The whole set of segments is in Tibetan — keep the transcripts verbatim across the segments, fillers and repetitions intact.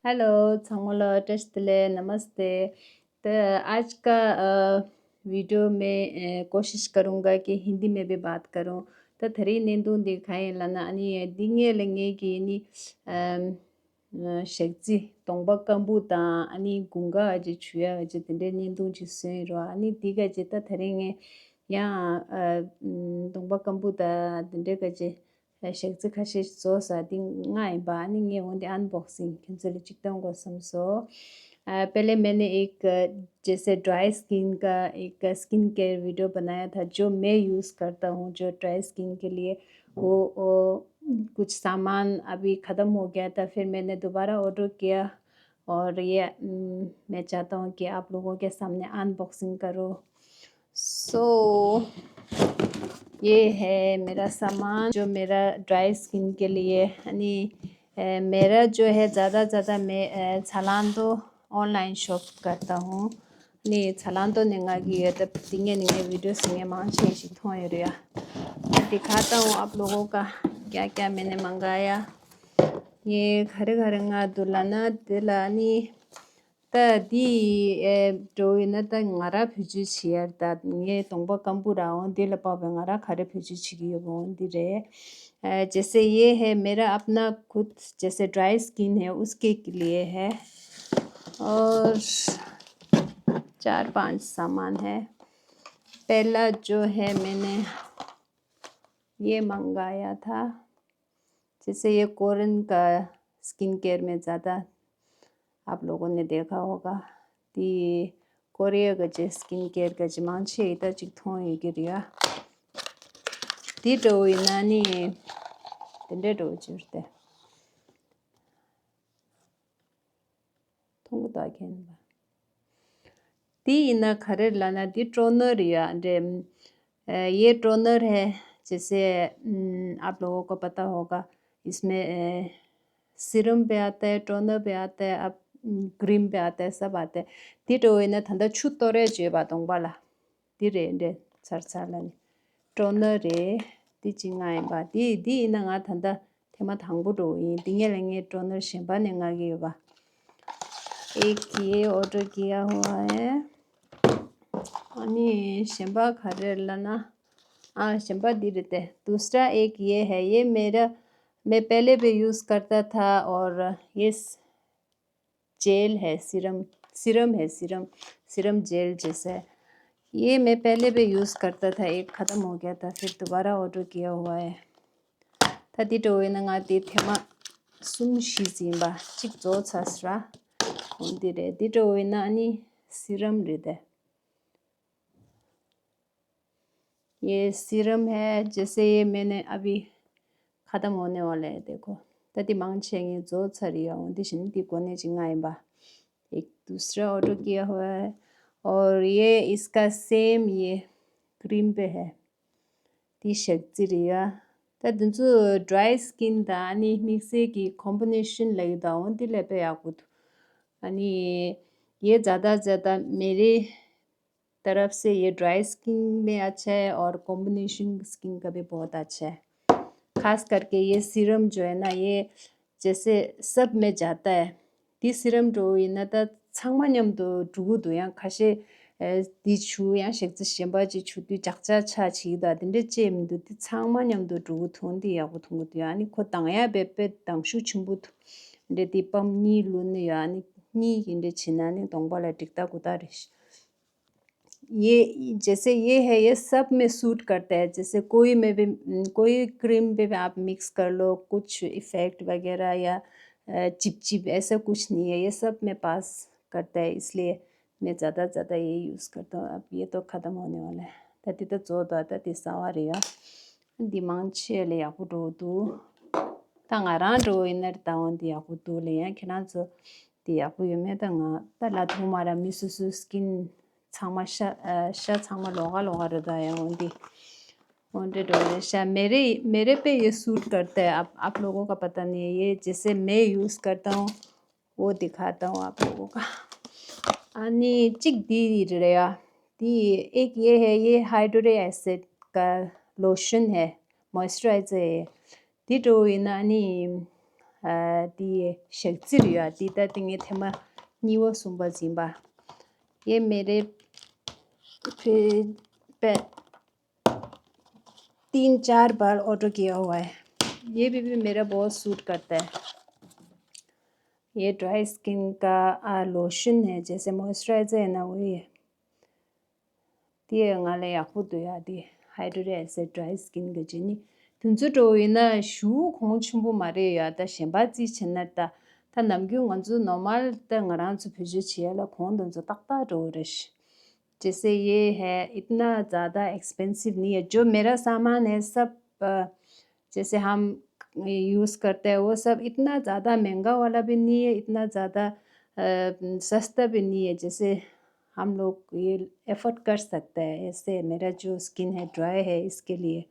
हेलो, ཚང་མ་ལ་བཀྲ་ཤིས་བདེ་ལེགས། नमस्ते। तो आज का अ, वीडियो में अ, कोशिश करूँगा कि हिंदी में भी बात करूँ। तो ད་རེས་བརྙན་ཐུང་འདི་ག་ཡིན་ལབ་ན། ཨ་ནི་འདི་སྔོན་ལ་ངས་ཀྱིས་ནི་ཨམ། ཨ་ཞག་རྩི་གདོང་པ་སྐམ་པོ་དང་ཨ་ནི་དགུན་ཁ་ཨ་ཅེ་བྱུག་ཡ་ཨ་ཅེ་དེ་འདྲའི་བརྙན་ཐུང་ཅིག་བཟོས་ཡིན་རོ། ཨ་ནི་འདི་ག་ཅེ་ད་ད་རེས་ངས་ཡང་ཨ་ཨམ། གདོང་པ་སྐམ་པོ་དང་དེ་འདྲའི་ག་ཅེ་ཞག་རྩི་ཁ་ཤས་བཟོས་ས་འདི་ལྔ་ཡིན་པ། ཨ་ནི་ངས་འོ་འདི་unboxing ཁྱོད་ཚོ་ལ་ཅིག་སྟོན་དགོས་བསམ་སོང་། अ, पहले मैंने एक अ, जैसे ड्राई स्किन का एक स्किन केयर वीडियो बनाया था, जो मैं यूज़ करता हूँ, जो ड्राई स्किन के लिए वो, वो कुछ सामान अभी ख़त्म हो गया था, फिर मैंने दोबारा ऑर्डर किया और ये, उम, मैं चाहता हूँ कि आप लोगों के सामने अनबॉक्सिंग करूँ। सो ये है मेरा सामान, जो मेरा ड्राई स्किन के लिए। यानी अ, मेरा जो है, ज़्यादा ज़्यादा मैं अ, Zalando ऑनलाइन शॉप करता हूँ। ནི་Zalando ནས་ང་གི་ཡོད་དེ་ངས་ནི་ངའི་ཝི་ཌི་ཡོ་སི་ངས་མང་ཆེ་ཞིག་མཐོང་ཡོད་རེད་ཡ། दिखाता हूँ आप लोगों का क्या क्या मैंने मंगाया। ངས་ག་རེ་ག་རེ་མངགས་འདུག་ལབ་ན། དེ་ལ་ནི་ད་འདི་ཨེ་འགྲོ་ཡིན་ན། ད་ང་རང་བེད་སྤྱོད་བྱེད་ཡ་ད་ངའི་གདོང་པ་སྐམ་པོ་ར་འོང་། འདི་ལ་དཔག་པའི་ང་རང་ག་རེ་བེད་སྤྱོད་བྱེད་ཀྱི་ཡོད་པ་འོང་འདི་རེད། अ, जैसे ये है मेरा अपना खुद, जैसे ड्राई स्किन है उसके लिए है। और चार पांच सामान है। पहला जो है मैंने ये मंगाया था। जैसे ये कोरियन का स्किन केयर में ज़्यादा आप लोगों ने देखा होगा। ཏི་ཀོ་རི་ཡ་གི་ཅེ་སི་ཀིན་ཀེར་གི་ཅེ་མང་ཆེ་ཡི་ད་ཅིག་མཐོང་ཡོད་ཀྱི་རེད་ཡ། དེ་འདྲ་བོ་ཡིན་ན་ནི་དེ་འདྲ་འདྲ་བོ་ཅིག་རེད་དེ། མཐོང་གི་ད་མཁན་པ། དེ་ཡིན་ན་ག་རེ་ལབ་ན། དེ་ཊོ་ནར་ཡ་འདྲེ། ये टोनर है, जैसे आप लोगों को पता होगा, इसमें सीरम भी आता है, टोनर भी आता है, अब क्रीम भी आता है, सब आता है। དེ་འདྲ་བོ་ཡིན་ན་ད་ལྟ་ཆུ་གཏོར་ཡ་བྱེད་པ་གདོང་པ་ལ། དེ་རེད་འདྲེ། ཚར་ཚར་ལ་ནི་ཊོ་ནར་རེད། དེ་གཅིག་མངགས་ཡིན་པ། དེ་དེ་ཡིན་ན་ང་ད་ལྟ་ཐེངས་མ་དང་པོ་འདྲ་བོ་ཡིན། དེ་སྔོན་ལ་ངས་ཊོ་ནར་གཞན་པ་ནས་མངགས་ཀྱི་ཡོད་པ། एक ये ऑर्डर किया हुआ है। ཨ་ནི་གཞན་པ་ག་རེ་ལབ་ན། ཨ་གཞན་པ་འདི་རེད་དེ། दूसरा एक ये है, ये मेरा, मैं पहले भी यूज़ करता था और ये जेल है, सीरम, सीरम है, सीरम, सीरम जेल जैसा है। ये मैं पहले भी यूज़ करता था, एक ख़त्म हो गया था, फिर दोबारा ऑर्डर किया हुआ है। ད་དེ་འདྲ་བོ་ཡིན་ན་ང་དེ་ཐེངས་མ་གསུམ་བཞི་ཟིན་པ་གཅིག་རྫོགས་ཚར་སོང་ར། འོ་འདི་རེད། དེ་འདྲ་བོ་ཡིན་ན་ཨ་ནི་སི་རམ་རེད་དེ། ये सीरम है, जैसे ये मैंने अभी ख़त्म होने वाला है, देखो। ད་དེ་མང་ཆེ་ངས་རྫོགས་ཚར་ཡོད། འོ་འདི་བཞིན་དེ་གོ་གནས་ཅིག་མངགས་ཡིན་པ། एक दूसरा ऑर्डर किया हुआ है और ये इसका सेम ये क्रीम पे है। དེ་ཞག་རྩི་རེད་ཡ། ད་དེ་ཚོ་ཌི་རའི་སི་ཀིན་དང་ཨ་ནི་དམིགས་བསལ་གྱི་ཀོམ་བི་ནེ་ཤན་ལབ་ཀྱི་འདུག་འོ་འདི་ལས་དཔེ་ཡག་པོ་འདུག་ཨ་ནི ये ज़्यादा ज़्यादा मेरे तरफ से ये ड्राई स्किन में अच्छा है और कॉम्बिनेशन स्किन का भी बहुत अच्छा है। खास करके ये सीरम जो है ना, ये जैसे सब में जाता है। དེ་སི་རམ་འདྲ་བོ་ཡིན་ན་ད་ཚང་མ་མཉམ་དུ་འགྲོ་གི་འདུག་ཡང་ཁ་ཤས་ཨེ་དེ་བྱུག་ཡང་ཞག་རྩི་གཞན་པ་ཅིག་བྱུག་དུས་ཅག་ཅག་ཆགས་བྱེད་ཀྱི་འདུག་དེ་འདྲ་ཅིག་མི་འདུག་དེ་ཚང་མ་མཉམ་དུ་འགྲོ་གི་འདུག་འདི་ཡག་པོ་མཐོང་གི་འདུག་ཨ་ནི་ཁོ་དྭངས་ཡག་དཔེ་དཔེ་དྭངས་ཤུགས་ཆེན་པོ་འདུག་འདྲ་དེ་པམ་གཉིས་བླུགས་ནས་ཡོད། ཨ་ནི་གཉིས་ཀྱི་འདྲ་བྱེད་ན་ནི་གདོང་པ་ལ་འགྲིག་ད་གུ་ད་རེད། ये, जैसे ये है, ये सब में सूट करता है। जैसे कोई में भी, कोई क्रीम पे भी आप मिक्स कर लो, कुछ इफेक्ट वगैरह या चिपचिप ऐसा कुछ नहीं है, ये सब में पास करता है, इसलिए मैं ज़्यादा ज़्यादा ये यूज़ करता हूँ। अब ये तो ख़त्म होने वाला है। ད་དེ་ད་རྫོགས་འདུག་ད་དེ་གསང་བ་རེད་ཡ། འདི་མང་ཆེ་ལ་ཡག་པོ་འགྲོ་འདུག་ད་ང་རང་འགྲོ་ཡིན་ན་ད་འོ་འདི་ཡག་པོ་འདུག་ལ། ཡང་ཁྱེད་རང་ཚོ་འདི་ཡག་པོ་ཡོད་མེད་ད་ང་ད་ལབ་ཐུབ་མ་རེད། མི་སོ་སོའི་སི་ཀིན་ཚང་མ་ཤ་ཨ་ཤ་ཚང་མ་ལོགས་ཀ་ལོགས་ཀ་རེད་ད། ཡང་འོ་འདི་འོ་འདྲ་འགྲོ་རེད་ཤ། मेरे मेरे पे ये सूट करता है। आप आप लोगों का पता नहीं है। ये जैसे मैं यूज़ करता हूँ, वो दिखाता हूँ आप लोगों का। ཨ་ནི་གཅིག་འདི་རེད་ཡ། འདི་एक ये है, ये हाइड्रोरिक एसिड का लोशन है, मॉइस्चराइजर है। འདི་འདྲ་བོ་ཡིན་ན་ཨ་ནི་ ཨ་དེ་ཞག་རྩི་རེད་ཡ། དེ་ད་དེ་ངས་ཐེངས་མ་གཉིས་པ་གསུམ་པ་འཛིན་པ། ये मेरे पे पे तीन चार बार ऑर्डर किया हुआ है। ये भी, भी मेरा बहुत सूट करता है। ये ड्राई स्किन का आ, लोशन है, जैसे मॉइस्चराइजर है ना, वही है। དེ་ང་ལ་ཡག་པོ་འདུག་ཡ། དེ་Hydra Acid Dry Skin གི་ཅི་ནི་དེ་ཚོ་འགྲོ་ཡིན་ན་ཞུ་གོང་ཆེན་པོ་མ་རེད་ཡ། ད་གཞན་པ་རྩིས་བྱས་ན་ད་ད་ནམ་རྒྱུན་ང་ཚོ་ནོར་མལ་ད་ང་རང་ཚོ་བེད་སྤྱོད་བྱེད་ཡ་ལ་གོང་དེ་ཚོ་ཏག་ཏག་འགྲོ་རེད། जैसे ये है, इतना ज़्यादा एक्सपेंसिव नहीं है। जो मेरा सामान है सब अ, जैसे हम यूज़ करते हैं वो सब इतना ज़्यादा महंगा वाला भी नहीं है, इतना ज़्यादा अ, सस्ता भी नहीं है, जैसे हम लोग ये एफोर्ड कर सकते हैं। ऐसे मेरा जो स्किन है ड्राई है, इसके लिए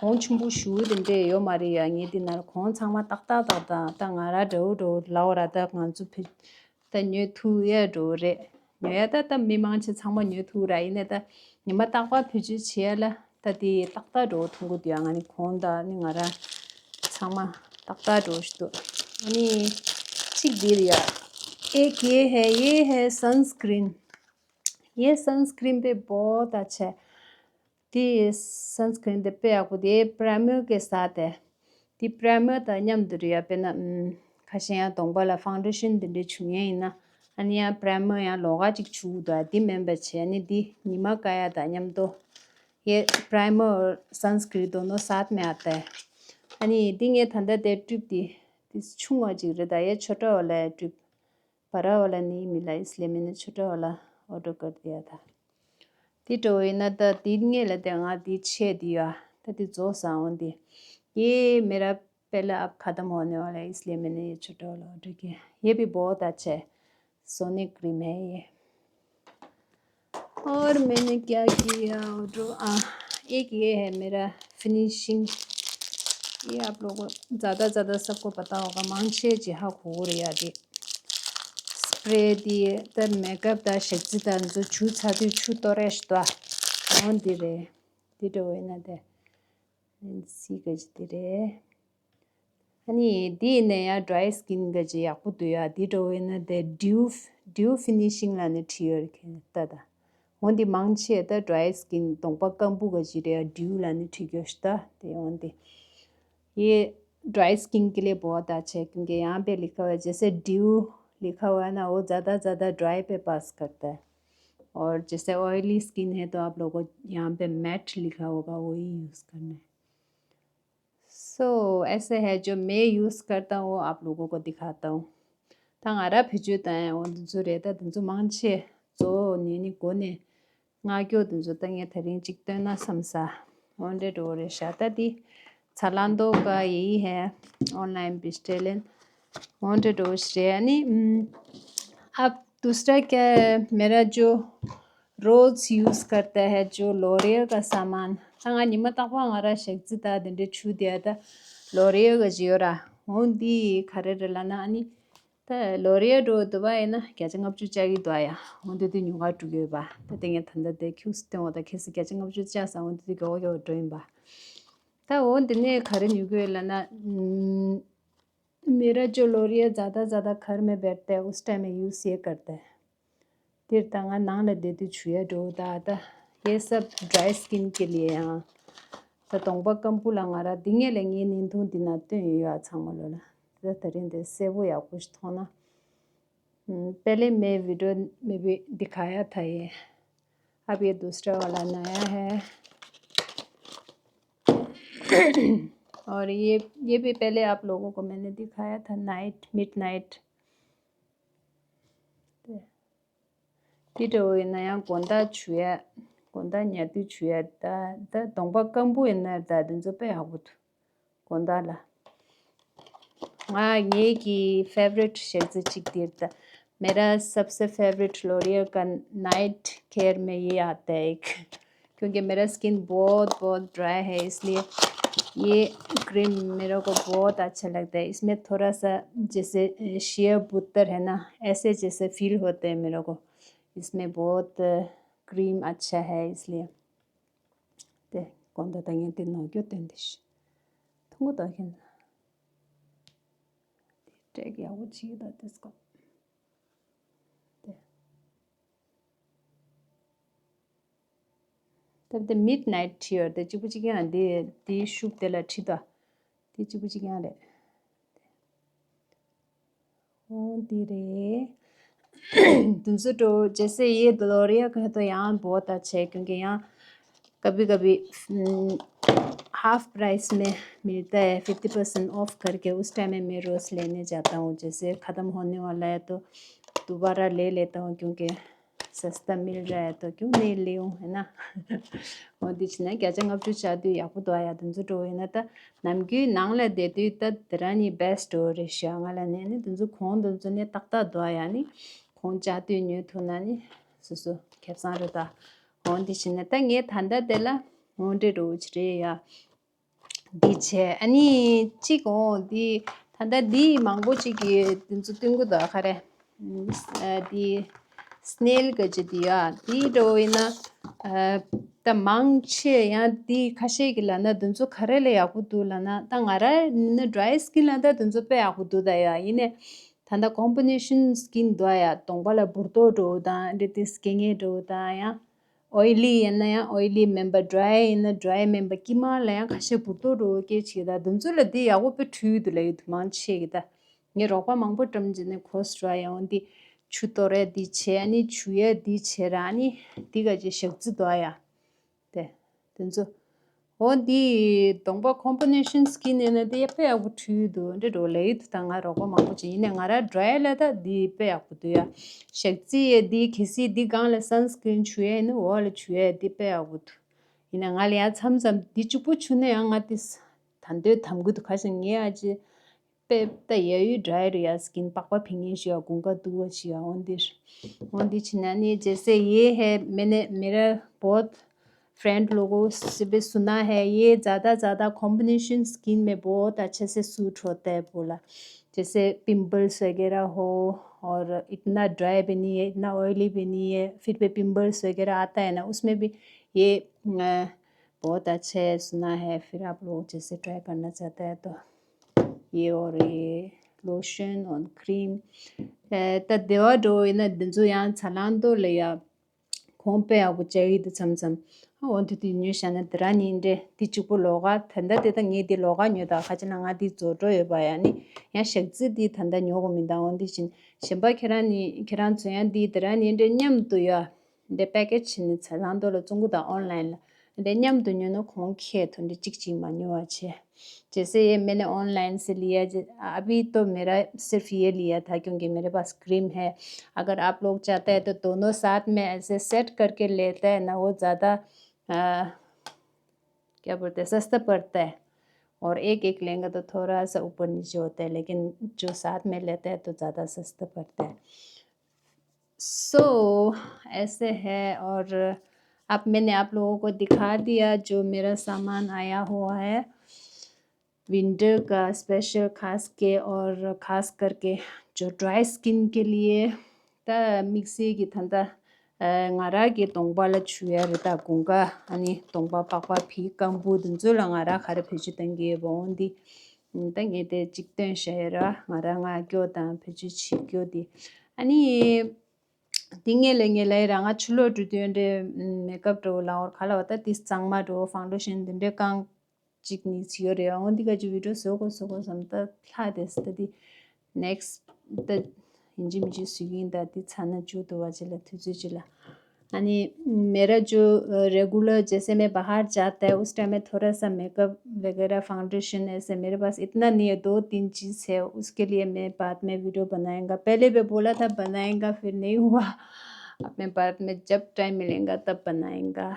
གོང་ཆེན་པོ་ཞུ་དེ་འདྲས་ཡོད་མ་རེད་ཡ། ངས་འདི་ནང་གོང་ཚང་མ་ཏག་ཏག་ཏག་ཏག་ད་ང་ར་འདྲ་བོ་འདྲ་བོ་ལའོ་ར། ད་ང་ཚོ་ཕི་ད་ཉོ་ཐུབ་ཡ་འགྲོ་རེད། ཉོ་ཡ་ད་ད་མི་མང་ཆེ་ཚང་མ་ཉོ་ཐུབ་ར། ཡིན་ནའི་ད་ཉི་མ་རྟག་པར་བེད་སྤྱོད་བྱེད་ཡ་ལ་ད་དེ་ཏག་ཏག་འགྲོ་ཐུབ་གི་འདུག་ཡ། ང་ནི་གོང་ད་ནི་ང་ར་ཚང་མ་ཏག་ཏག་འགྲོ་ཞིག་འདུག་ཨ་ནི་གཅིག་འདིར་ཡ། एक ये है, ये है सनस्क्रीन। ये सनस्क्रीन भी बहुत अच्छा है। དེ་སན་སི་ཀྲིན་དེ་དཔེ་ཡག་པོ། དེ་པྲ་མར་གི་ས་དེ། དེ་པྲ་མར་དང་མཉམ་དུ་རེད་ཡ། དཔེར་ན་ཨམ། ཁ་ཤས་ཡང་གདོང་པ་ལ་ཕའུན་ཌེ་ཤན་དེ་འདྲ་བྱུག་མཁན་ཡིན་ན། ཨ་ནི་ཡང་པྲ་མར་ཡང་ལོགས་ཀ་ཅིག་བྱུག་འདུག་དེ་མིན་པ་བྱས་ནི་དེ་ཉི་མ་བཀག་ཡ་དང་མཉམ་དུ། ये प्राइमर और सनस्क्रीन दोनों साथ में आता है। ཨ་ནི་དེ་ངས་ད་ལྟ་དེ་ཊུབ་དེ་དེ་ཆུང་བ་ཅིག་རེད། ད་ये छोटा वाला है ཊུབ། बड़ा वाला नहीं मिला, इसलिए मैंने छोटा वाला ऑर्डर कर दिया था। དེ་འདྲ་བོ་ཡིན་ན་ད་དེ་ངེད་ལ་དེ་ང་དེ་ཆེ་དེ་ཡ། ད་དེ་རྫོགས་སོང་དེ། ये मेरा पहला अब खत्म होने वाला है, इसलिए मैंने ये छोटा वाला ऑर्डर किया। ये भी बहुत अच्छा है, सोने क्रीम है ये। और मैंने क्या किया ऑर्डर? आ, एक ये है मेरा फिनिशिंग। ये आप लोगों ज़्यादा ज़्यादा सबको पता होगा, मांगशे जिहा खोर यादे। स्प्रे दिए, तर मेकअप दा शक्ति दा जो छू छाती छू तोरेश दा। कौन दे रहे? दे दो ना दे। इसी गज दे रहे। ཨ་ནི་འདི་ཡིན་ན་ཡང་ཌི་རའི་སི་ཀིན་ག་ཅི་ཡག་པོ་འདུག་ཡ། འདི་འདྲ་བོ་ཡིན་ན་དེ་ཌིའུ་ཌིའུ་ཕི་ནི་ཤིང་ལ་ནི་བྲིས་ཡོད་རེད་ད། ད་འོན་ཏེ་མང་ཆེ་ད་ཌི་རའི་སི་ཀིན་གདོང་པ་སྐམ་པོ་ག་ཅི་རེད་ཡ། ཌིའུ་ལ་ནི་བྲིས་ཡོད་ཤི་ད། དེ་འོན་ཏེ་ये ड्राई स्किन के लिए बहुत अच्छा है, क्योंकि यहाँ पे लिखा हुआ है, जैसे ड्यू लिखा हुआ है ना, वो ज़्यादा ज़्यादा ड्राई पे पास करता है। और जैसे ऑयली स्किन है, तो आप लोगों को यहाँ पे मैट लिखा होगा, वही यूज़ करना है। सो ऐसे है जो मैं यूज़ करता हूँ, वो आप लोगों को दिखाता हूँ। ད་ང་ར་བེད་སྤྱོད་བཏང་ཡ་འོ་འདི་ཚོ་རེད། ད་འདི་ཚོ་མང་ཆེ་གཙོ་བོ་ནས་ནི་འགོ་ནས་མངགས་རྒྱུ་འདི་ཚོ་ད་ངས་ད་རིང་གཅིག་བཏོན་ན་བསམ་ས། འོ་འདྲ་འགྲོ་རེད་ཤག་ད་འདི་ཚ་ལང་དོ་ག་ཡི་ཧེ་ཨོན་ལའིན་བི་སྟེ་ལེན། འོ་འདྲ་འགྲོ་ཞེས་ནི། अब दूसरा क्या है, मेरा जो रोज यूज़ करता है जो लॉरियल का सामान, ད་ང་ཉི་མ་རྟག་པར་ང་ར་ཞག་རྩི་ད་དེ་འདྲ་ཆུ་དེ་ད་ལོ་རེ་ག་ཅི་ཡོད་ར། འོ་འདི་ག་རེ་རེད་ལབ་ན་ཨ་ནི། ད་ལོ་རེ་འགྲོ་འདུག་པ་ཡིན་ན་བརྒྱ་ཆ་ལྔ་བཅུ་བཅག་གི་འདུག་ཡ། འོ་འདི་དེ་ཉོ་ག་འགྲོ་གི་ཡོད་པ། ད་དེ་ངས་ད་ལྟ་དེ་ཁྱུགས་སུ་སྟོན་འོ་ད་ཁྱེད་སུ་བརྒྱ་ཆ་ལྔ་བཅུ་བཅག་ས་འོ་འདི་དེ་ག་འོ་ག་འོ་འགྲོ་ཡིན་པ། ད་འོ་འདི་ནས་ག་རེ་ཉོ་གི་ཡོད་ལབ་ན། मेरा जो लॉरियल ज़्यादा ज़्यादा घर में बैठता है, उस टाइम मैं यूज़ ये करता है। དེར་ད་ང་ནང་ལ་བསྡད་དུས་བྱུག་ཡ་འགྲོ་ད། ད་ये सब ड्राई स्किन के लिए ཡང་། ད་གདོང་པ་སྐམ་པོ་ལ་ང་ར་འདི་ངས་ལས་ངའི་བརྙན་ཐུང་འདི་ན་སྟོན་ཡོད་ཡ་ཚང་མ་ལོ་ལ། ད་ད་རིང་འདི་གསལ་པོ་ཡག་པོ་ཞིག་མཐོང་ན། हम्म, पहले मैं वीडियो में भी दिखाया था ये। अब ये दूसरा वाला नया है। और ये ये भी पहले आप लोगों को मैंने दिखाया था, नाइट मिड नाइट। དེ་འདྲ་བོ་ཡིན་ན་ཡང་དགོང་དག་བྱུག་ཡ། དགོང་དག་ཉལ་དུས་བྱུག་ཡ། ད་ད་གདོང་པ་སྐམ་པོ་ཡིན་ན་ད་དེ་ཚོ་དཔེ་ཡག་པོ་འདུག་དགོང་དག་ལ། ང་ངེད་ཀྱི་ཕེ་ཝ་རིཊ་ཞག་རྩི་གཅིག་དེ་རེད་ད། मेरा सबसे फेवरेट लॉरियल का नाइट केयर में ये आता है एक। क्योंकि मेरा स्किन बहुत बहुत ड्राई है, इसलिए ये क्रीम मेरे को बहुत अच्छा लगता है। इसमें थोड़ा सा जैसे अ, shea butter है ना, ऐसे जैसे फील होते हैं मेरे को। इसमें बहुत क्रीम अच्छा है, इसलिए। དེ་གོང་དུ་ད་ངས་དེ་ནོར་རྒྱུ་དོན་དེ་ཤི། ཐུང་གུ་ད་ཁྱེད། ཀྲེག་ཡག་པོ་བྱེད་ཀྱི་འདུག་དེ་སྐོར། དེ། ད་དེ་མིཌ་ནའིཊ་ཊི་ཡོད་དེ་གཅིག་པུ་གཅིག་རྐྱང་དེ་དེའི་ཤུབས་དེ་ལ་ཁྲིད་དོ། དེ་གཅིག་པུ་གཅིག་རྐྱང་རེད། འོ་འདི་རེད། དུན་ཚོད་འགྲོ་ཇེ་སེ་ཡེ་ལོ་རི་ཡ་ག་ཏོ་ཡང་བོ་ད་ཆེ་ཀྱོང་གི་ཡང་ཀ་བི་ཀ་བི་ཧ་ཧྥ་པ་རའི་སི་མེ་མིལ་ཏ་ཧེ། ཕིཕ་ཏི་པར་སེན་ཨོཕ་ཀར་གེ་ཨུས་ཊའིམ་མེ་མེ་རོས་ལེ་ནེ་ཇ་ཏ་ཧོང་ཇེ་སེ་ཁ་ཏམ་ཧོ་ནེ་ཝ་ལ་ཧེ་ཏོ་དུ་བ་ར་ལེ་ལེ་ཏ་ཧོང་ཀྱོང་གི་སས་ཏ་མིལ་ར་ཧེ་ཏོ་ཀྱོང་ནེ་ལེ་ཧོང་ཧེ་ན། འོ་འདི་ཕྱིན་ན་བརྒྱ་ཆ་ལྔ་བཅུ་བཅག་དུས་ཡག་པོ་འདུག་ཡ། དུན་ཚོད་འགྲོ་ཡིན་ན་ད་ནམ་རྒྱུན་ནང་ལ་བསྡད་དུས་ད་དེ་རང་ནི་བྷེ་སི་ཊི་འགྲོ་རེད་ཤག་ང་ལ་ནི་ནི་དུན་ཚོད་གོང་དུན་ཚོད་ནི་ཏག་ཏག་འདུག་ཡ། ནི་གོང་བཅག་དུས་ཉོ་ཐུབ་ན་ནི་སོ་སོ་ཁེ་བཟང་རེད་ད། འོ་འདི་ཕྱིན་ན་ད་ངས་ད་ལྟ་དེ་ལ་འོ་འདྲེ་འགྲོ་ཅི་རེད་ཡ། འདི་བྱས་ཨ་ནི་གཅིག་འོང་འདི་ད་ལྟ་འདི་མང་པོ་གཅིག་གིས་འདི་ཚོ་སྟོན་གི་འདུག་ག་རེ། ཨ་འདི་སི་ནེལ་ག་ཅི་འདི་ཡ་འདི་འགྲོ་ཡིན་ན་ཨ་ད་མང་ཆེ་ཡང་འདི་ཁ་ཤས་ཀྱིས་ལབ་ན་འདི་ཚོ་ག་རེ་ལ་ཡག་པོ་འདུག་ལབ་ན་ད་ང་ར་ནི་ཌ་རའི་སི་ཀིན་ལ་ད་འདི་ཚོ་དཔེ་ཡག་པོ་འདུག་ད་ཡ། ཡིན་ནའི་ད་ལྟ་ཀོམ་བི་ནེ་ཤན་སི་ཀིན་འདུག་ཡ། གདོང་པ་ལ་འབུར་ཏོག་འགྲོ་དང་འདི་དེ་སྐེ་ངལ་འགྲོ་དང་ཡང་། ཨོའི་ལི་ཡིན་ན་ཡང་ཨོའི་ལི་མིན་པ། ཌ་རའི་ཡིན་ན་ཌ་རའི་མིན་པ། དཀྱིལ་མ་ལ་ཡང་ཁ་ཤས་འབུར་ཏོག་འགྲོ་སྐད་ཆེ་ད་འདི་ཚོ་ལ་འདི་ཡག་པོ་དཔེ་འཁྲུལ་འདུག་ལ་ཡོད་དུ་མང་ཆེ་གི་ད། ངས་རོགས་པ་མང་པོ་བཀྲམ་བྱས་ནས་གོ་སི་ཊི་ར་ཡང་འདི་ཆུ་གཏོར་ཡ་འདི་བྱས་ཨ་ནི་བྱུག་ཡ་འདི་བྱས་ར་ཨ་ནི་འདི་ག་ཅི་ཞག་རྩི་འདུག་ཡ། དེ་དེ་ཚོ། འོ་འདི་གདོང་པ་ཀོམ་བི་ནེ་ཤན་སི་ཀིན་ཡིན་ན་དེ་དཔེ་ཡག་པོ་འཁྲུལ་འདུག་འདྲེ་འགྲོ་ལེ་ཡིད་དུ་ད་ང་རོགས་པ་མང་པོ་ཅིག་ཡིན་ནའི་ང་ར་ཌ་རའི་ལ་ད་འདི་དཔེ་ཡག་པོ་འདུག་ཡ། ཞག་རྩི་ཡས་འདི་གལ་སྲིད་འདི་སྒང་ལ་སན་སི་ཀིན་བྱུག་ཡས་ཡིན་ན་འོག་ལ་བྱུག་ཡས་འདི་དཔེ་ཡག་པོ་འདུག་ཡིན་ནའི་ང་ལ་ཡ་མཚམས་མཚམས་འདི་གཅིག་པུ་བྱུག་ན་ཡང་ང་དེ་ད་འདོད་དམ་གི་འདུག་ག་ཞིག་ངས་ཨ་ཅེ། དཔེ་ད་ཡ་ཡུ་ཌ་རའི་རུ་ཡ་སི་ཀིན་པགས་པ་ཕིང་ངེ་ཞུ་ཡ་དགུན་ཁ་འདུག་བ་ཞུ་ཡ། འོན་ཏེ་འོན་ཏེ་ཕྱིན་ན་ནི་ཇེ་སེ་ཡེ་ཧེ་མེ་ནེ་མེ་ར་བོད་فرینڈ لوگوں سے بھی سنا ہے، یہ زیادہ زیادہ کمبینیشن اسکن میں بہت اچھے سے سوٹ ہوتا ہے بولا۔ جیسے پمپلس وغیرہ ہو اور اتنا ڈرائی بھی نہیں ہے، اتنا آئلی بھی نہیں ہے، پھر بھی پمپلس وغیرہ آتا ہے نا، اس میں بھی یہ بہت اچھا ہے، سنا ہے۔ پھر آپ لوگ جیسے ٹرائی کرنا چاہتا ہے تو یہ اور یہ لوشن اور کریم ད་སྡེ་བ་འགྲོ་ཡིན་ན་འདི་ཚོ་ཡང་ཚ་ལང་དོ་ལ་ཡ། གོང་དཔེ་ཡག་པོ་བཅའ་ཡི་འདུག་མཚམས་མཚམས། འོ་འདི་དུས་ཉོས་བཞག་ན་དེ་རང་ཉིད་འདྲེ་འདི་གཅིག་པུ་ལོགས་ཀ་ད་ལྟ་དེ་ད་ངས་འདི་ལོགས་ཀ་ཉོས་ད་ཁ་ཅིག་ན་ང་འདི་རྫོགས་འགྲོ་ཡོད་པ་ཡ་ནི་ཡང་ཞག་རྩི་འདི་ད་ལྟ་ཉོ་གོ་མི་འདུག་འོ་འདི་བཞིན་གཞན་པ་ཁྱེད་རང་ནི་ཁྱེད་རང་ཚོ་ཡང་འདི་དེ་རང་ཉིད་འདྲེ་མཉམ་དུ་ཡ། འདི་པེ་ཀེ་ཇི་བྱས་ནས་ཚ་ལང་དོ་ལ་བཙོང་གི་དང་ཨོན་ལའིན་ལ། འདི་མཉམ་དུ་ཉོས་ན་གོང་ཁེ་ཐོན་འདི་གཅིག་གཅིག་མ་ཉོ་བ་བྱས། जैसे ये मैंने ऑनलाइन से लिया, ज- अभी तो मेरा सिर्फ ये लिया था क्योंकि मेरे पास क्रीम है। अगर आप लोग चाहते हैं तो दोनों साथ में ऐसे सेट करके लेते हैं ना, वो ज़्यादा अ, क्या बोलते हैं, सस्ता पड़ता है। और एक एक लेंगे तो थोड़ा सा ऊपर नीचे होता है, लेकिन जो साथ में लेते हैं तो ज़्यादा सस्ता पड़ता है। सो ऐसे है। और अब मैंने आप लोगों को दिखा दिया जो मेरा सामान आया हुआ है विंटर का स्पेशल, खास के और खास करके जो ड्राई स्किन के लिए ད་དམིགས་བསལ་གྱི་ད་ལྟ་ང་རང་གི་གདོང་པ་ལ་བྱུག་ཡ་རེད། ད་དགུན་ཁ་ཨ་ནི་གདོང་པ་པགས་པ་བི་སྐམ་པོ་འདི་ཚོ་ལ་ང་རང་ག་རེ་བེད་སྤྱོད་གཏང་གི་ཡོད་པ་འོང་འདི། ད་ངས་དེ་གཅིག་སྟོན་བཤད་ཡོད་ར། ང་རང་ང་སྐྱོ་དང་བེད་སྤྱོད་བྱེད་སྐྱོ་འདི་ཨ་ནི། འདི་ངས་ལས་ངས་ལས་རང་ང་ཕྱི་ལོགས་འགྲོ་དུས་འདྲེ་མེ་ཀབ་འགྲོ་ལའོར་ག་ལ་བ་ད་དེ་གཙང་མ་འགྲོ་ཕའུན་ཌེ་ཤན་འདི་འདྲེ་གང་གཅིག་གཉིས་ཅིག་ཡོད་རེད། འོ་འདི་ག་ཅིག་བི་ཌིའོ་བཟོ་དགོས་བཟོ་དགོས་བསམ་ད་ལྷག་དེ་སི་ད་དེ་ནེག་སི་ད་ཡིན་གཅིག་མིན་གཅིག་བཟོ་གི་ཡིན། ད་དེ་ཚ་ན་བཅུག་ཏུ་བ་ཅི་ལ་དུས་ཚོད་ཅི་ལ། ཨ་ནི་མེ་ར་ཇོ་རེ་གུ་ལར་ཇེ་སེ་མེ་བ་ཧར་ཇ་ཏ་ཧེ་ཨུས་ཊའིམ་མེ་ཐོ་ར་ས་མེ་ཀབ་ཝེ་གེ་ར་ཕའུན་ཌེ་ཤན་ཨེ་སེ་མེ་རེ་པཱས་ཨིད་ན་ནི་ཧེ་དོ་ཏིན་ཅིས་ཧེ། ཨུས་ཀེ་ལི་ཡེ་མེ་བཱད་མེ་བི་ཌིའོ་བ་ན་ཡེ་ག། པེ་ལེ་བེ་བོ་ལ་ཐ་བ་ན་ཡེ་ག། ཕིར་ནེ་ཧུ་བ། ཨབ་མེ་བཱད་མེ་ཇབ་ཊའིམ་མི་ལེ་ག་ཏབ་བ་ན་ཡེ་ག།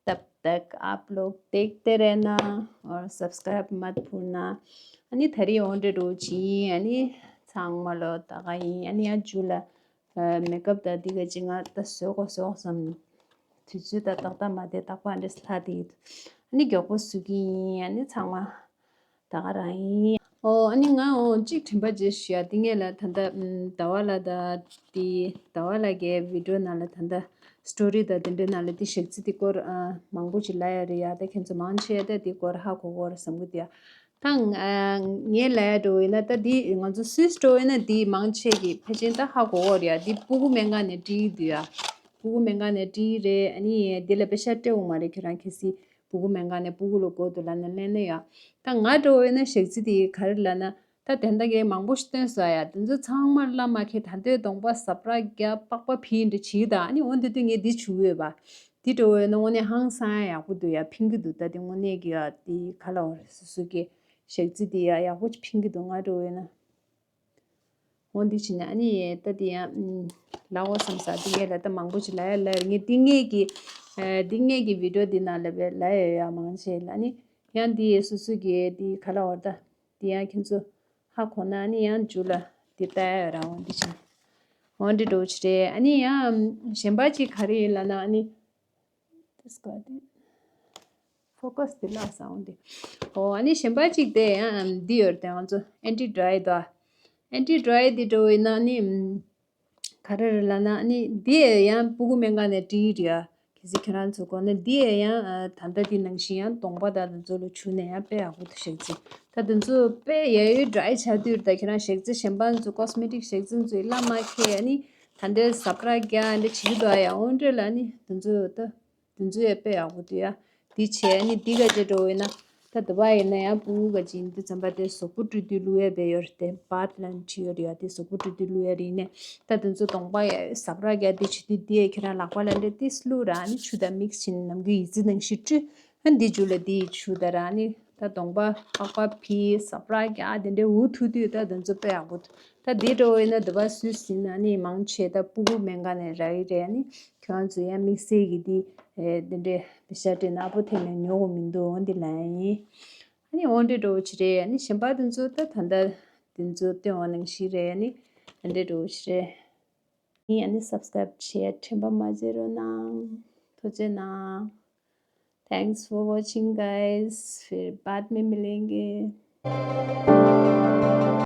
तब तक आप लोग देखते रहना और सब्सक्राइब मत भूलना। ཨ་ནི་ད་རེས་འོང་འདྲེ་འགྲོ་ཅིང་ཨ་ནི་ཚང་མ་ལོ་ད་ག་ཡིན། ཨ་ནི་ཡང་ཇུ་ལ་མེ་ཀབ་ད་འདི་ག་ཅི་ང་ད་བཟོ་དགོས་བཟོ་དགོས་བསམ། དུས་ཚོད་ད་ཏག་ཏག་མ་བསྡད་རྟག་པར་འདྲེ་སླ་དེ་ཡིན། ཨ་ནི་མགྱོགས་པོ་བཟོ་གི་ཡིན། ཨ་ནི་ཚང་མ་ད་ག་རང་ཡིན། ཨོ་ཨ་ནི་ང་ཨོ་གཅིག་དྲན་པ་བརྗེད་ཤི་ཡ། འདི་ངས་ལ་ད་ལྟ་ཟླ་བ་ལ་ད་དེ་ཟླ་བ་ལ་གའི་བི་ཌིའོ་ནང་ལ་ད་ལྟ་ སི་ཊོ་རི་དང་དེ་འདྲའི་ནང་ལ་དེ་གཞས་ཚིག་དེ་སྐོར་ཨ་མང་པོ་ཅིག་ལབ་ཡ་རེད་ཡ། ད་ཁྱེད་ཚོ་མང་ཆེ་ད་དེ་སྐོར་ཧ་གོ་གོ་རེད་བསམ་གི་འདུག་ཡ། ད་ང་ངས་ལབ་ཡ་འདྲ་བོ་ཡིན་ན་ད་དེ་ང་ཚོ་སུད་སི་འདྲ་བོ་ཡིན་ན་དེ་མང་ཆེ་གི་ཕལ་ཆེར་ད་ཧ་གོ་གོ་རེད་ཡ། དེ་སྤུ་གུ་སྨན་ཁང་ནས་བྲིས་འདུག་ཡ། སྤུ་གུ་སྨན་ཁང་ནས་བྲིས་རེད། ཨ་ནི་དེ་ལ་པེ་ཤ་སྤྲད་འོང་མ་རེད། ཁྱོད་རང་གལ་སྲིད་སྤུ་གུ་སྨན་ཁང་ནས་སྤུ་གུ་ལ་གོ་འདུག་ལབ་ན་ལེན་ན་ཡ། ད་ང་འདྲ་བོ་ཡིན་ན་གཞས་ཚིག་དེ་ག་རེ་ལབ་ན། ད་དེ་འདྲ་གི་མང་པོ་ཞིག་བཏོན་སོང་ཡ། དེ་ཚོ་ཚང་མ་བླ་མ་ཁྱེད་ད་འདོད་གདོང་པ་ཟ་འཕྲུག་རྒྱག་པགས་པ་ཕྱིས་འདྲ་བྱེད་ད། ཨ་ནི་འོ་འདི་དུས་ངས་འདི་བྱུག་ཡོད་པ། འདི་འདྲ་བོ་ཡིན་ན་དངོས་གནས་ཧང་སང་ཡག་པོ་འདུག་ཡ། ཕིང་གི་འདུག་ད་དེ་དངོས་གནས་ཀྱི་ཡ་དེ་ག་ལ་བར་སོ་སོ་གི་གཞས་ཚིག་དེ་ཡ་ཡག་པོ་ཕིང་གི་འདུག་ང་འདྲ་བོ་ཡིན་ན། འོ་འདི་བྱས་ན་ཨ་ནི་ད་དེ་ཡང་ལ་འོ་བསམ་ས་དེ་ངས་ལ་ད་མང་པོ་ཞིག་ལ་ཡ་ལ་ངས་འདི་ངས་ཀྱི་འདི་ངས་ཀྱི་བི་ཌི་ཡོ་འདི་ནང་ལ་བས་ལ་ཡ་ཡ་མང་ཆེ་ལ་ཨ་ནི་ཡང་འདི་སོ་སོ་གི་འདི་ག་ལ་བར་ད། དེ་ཡང་ཁྱེད་ཚོ་ཧ་གོ་ན་ཨ་ནི་ཡང་མཇུག་ལ་དེ་ལྟ་ཡ་རང་འོང་འདི་བྱས། འོང་འདི་འགྲོ་ཆི་རེད། ཨ་ནི་ཡང་གཞན་པ་ཅིག་ག་རེ་ཡིན་ལབ་ན་ཨ་ནི། This got it. Focus དེ་ལ་སོང་འདི། ཨོ་ཨ་ནི་གཞན་པ་ཅིག་དེ་ཡང་འདི་ཡོད་དེ་ང་ཚོ་ཨེན་ཊི་ཌ་རའི་དོ། ཨེན་ཊི་ཌ་རའི་འདི་འགྲོ་ཡིན་ན་ཨ་ནི། ག་རེ་རེད་ལབ་ན་ཨ་ནི་འདི་ཡང་སྤུ་གུ་སྨན་ཁང་ནས་བྲིས་རེད་ཡ། གལ་སྲིད་ཁྱེད་རང་ཚོ་དགོས་ན་འདི་ཡང་ད་ལྟ་འདི་ནང་བཞིན་ཡང་གདོང་པ་དང་དེ་ཚོ་ལ་བྱུག་ནས་ཡང་དཔེ་ཡག་པོ་འདུག་གཞས་ཚིག་ད་དེ་ཚོ་དཔེ་ཡ་ཡོད་ཌ་རའི་ཆགས་དུས་ད་ཁྱེད་རང་གཞས་ཚིག་གཞན་པ་ཚོ་ཀོ་སི་མེ་ཊིག་གཞས་ཚིག་ཚོ་བླ་མ་ཁྱེད་ཨ་ནི་ད་འདྲའི་ཟ་འཕྲུག་རྒྱག་འདྲ་བྱེད་ཀྱི་འདུག་ཨ་ཡ། འོ་འདྲ་ལ་ཨ་ནི་དེ་ཚོ་ད། དེ་ཚོ་ཡང་དཔེ་ཡག་པོ་འདུག་ཡ། འདི་བྱས་ནི་འདི་ག་ཅེ་འགྲོ་བས་ན། ད་དུ་བ་ཡིན་ན་ཡང་སྤུ་གུ་ག་ཅིག་འདི་ཙམ་པ་དེ་གཟུགས་པོ་བཀྲུས་དུས་བླུག་ཡ་བས་ཡོད་རེད་དེ་བཱ་ཐི་ལབ་ནས་བྲིས་ཡོད་རེད་ཡ། དེ་གཟུགས་པོ་བཀྲུས་དུས་བླུག་ཡ་རེད་ནས། ད་དེ་ཚོ་གདོང་པ་ཡ་ཟ་འཕྲུག་རྒྱག་དེ་བྱེད་དུས་འདི་ཡ་ཁྱེད་རང་ལག་པ་ལ་འདྲེ་ཏིས་བླུག་ར་ནི་ཆུ་དང་མིག་སི་བྱས་ནས་ནམ་རྒྱུན་ཡི་ཙི་ནང་བཞིན་བཀྲུས། ཨ་འདི་མཇུག་ལ་འདི་ཡི་ཆུ་དང་ར་ནི་ད་གདོང་པ་པགས་པ་ཕི་ཟ་འཕྲུག་རྒྱག་དེ་འདྲའི་འུ་ཐུག་དུས་ད་དེ་ཚོ་དཔེ་ཡག་པོ་འདུག་ད་འདི་འགྲོ་བས་ན་དུ་བ་སུས་ཟིན་ན་ནི་མང་ཆེ་ད་སྤུ་གུ་སྨན་ཁང་ནས་ར་ཡི་རེད་ནི། ཁྱོད་ཚོ་ཡང་དམིགས་བསལ་གྱི་འདི་ཨེ་འདི་འདྲའི་པེ་ཤ་སྤྲད་ན་ཨ་ཕོ་ཐེབས་ནས་ཉོ་གི་མི་འདུག་འོ་འདི་ལ་ཡིན། ཨ་ནི་འོ་འདྲའི་འགྲོ་བ་ཅི་རེད། ཨ་ནི་གཞན་པ་དེ་ཚོ་ད་ད་ལྟ་དེ་ཚོ་སྟོན་པ་ནང་བཞིན་རེད། ཨ་ནི་འདི་འདྲའི་འགྲོ་བ་ཅི་རེད། ཨ་ནི་ཨ་ནི་སབ་སི་ཀ་རའིབ་བྱེད་ཡ་དྲན་པ་མ་བརྗེད་རོགས་གནང་། ཐུགས་རྗེ་གནང་། Thanks for watching, guys. फिर बाद में मिलेंगे.